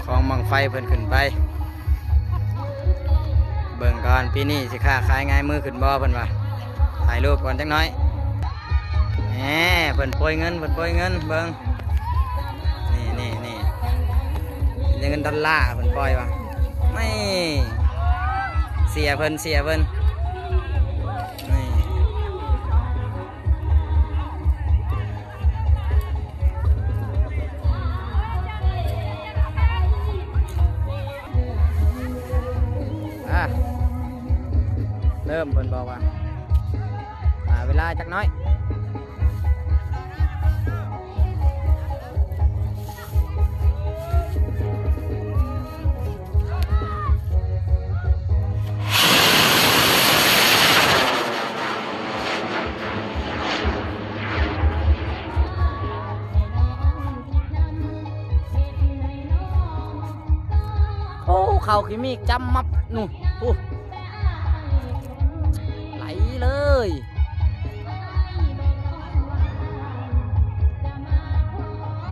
ຂອງບັ້ງໄຟເພິ່ນຂຶ້ນໄປ ເບິ່ງກ່ອນ ປີນີ້ຊິຄ້າຂາຍງ່າຍມືຂຶ້ນບໍ່ ເພິ່ນວ່າ. ຖ່າຍຮູບກ່ອນຈັກໜ້ອຍ. ແໝ ເພິ່ນໂປຍເງິນ ເພິ່ນໂປຍເງິນ ເບິ່ງ ນີ້ ນີ້ ນີ້ ເງິນດອນລາເພິ່ນປ່ອຍວ່າ. ນີ້ ເສຍເພິ່ນ ເສຍເພິ່ນ ນີ້. ອ່າ ເລີ່ມ ເພິ່ນບອກວ່າ ຫາເວລາຈັກໜ້ອຍ. ໂອ້ ເຂົ້າຂີ້ມີກຈຳມັບ ນູ້ນ ພຸ້ນ ໄຫຼເລີຍ.